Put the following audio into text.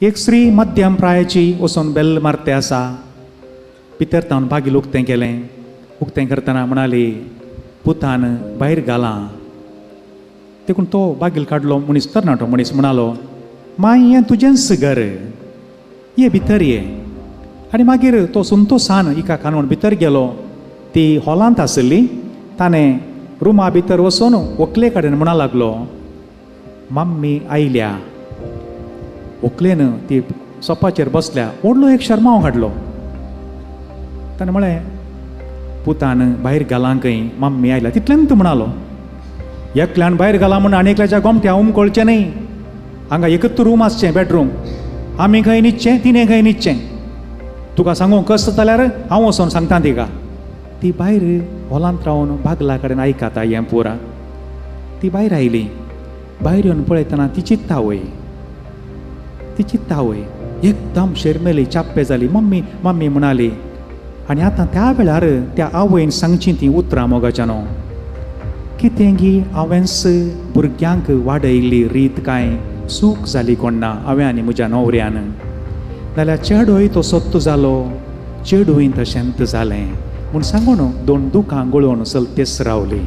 एक स्त्री मध्यम प्रायाची वचून बेल मारते आसा. भितर तावन बागील उक्तें केलें. उक्तें करतना म्हणाली पुतान भायर घालां. देखून तो बागील काडलो मनीस, तरणाटो मनीस म्हणालो, माय हें तुजेंच घर, ये भितर ये. आनी मागीर तो संतोसान हिका कानून भितर गेलो. ती हॉलांत आसली. ताणें रुमा भितर वचून व्हंकले कडेन म्हणा लागलो, मम्मी आयल्या. व्हंकलेन ती सोपाचेर बसल्या, व्हडलो एक शर्मांव हाडलो. ताणें म्हळें, पुतान भायर घालां खंय, मम्मी आयल्या. तितल्यान म्हणालो, एकल्यान भायर घाला म्हूण आनी एकल्याच्या गोमट्या उमकळचें न्हय. हांगा एकच रूम आसचें, बेडरूम. आमी खंय न्हिदचें, तिणें खंय न्हिदचें. तुका सांगूंक कस जाल्यार हांव वचोन सांगता तिका. ती भायर हॉलांत रावन बागला कडेन आयकता हें पुरा. ती भायर आयली. भायर येवन पळयतना ती आवय, ती आवय एकदम शेरमेली, चाप्पे जाली. मम्मी मम्मी म्हणाली. आनी आतां त्या वेळार त्या आवयन सांगची तीं उतरां मोगाच्यानो, कितें गी हांवेंच भुरग्यांक वाडयल्ली रीत कांय चूक जाली कोण ना हांवें आनी म्हज्या न्हवऱ्यान. जाल्यार चेडोय तो सत्त जालो, चेडूय तशेंत जालें म्हूण सांगून दोन दुकां गळोवन चलतेच रावली.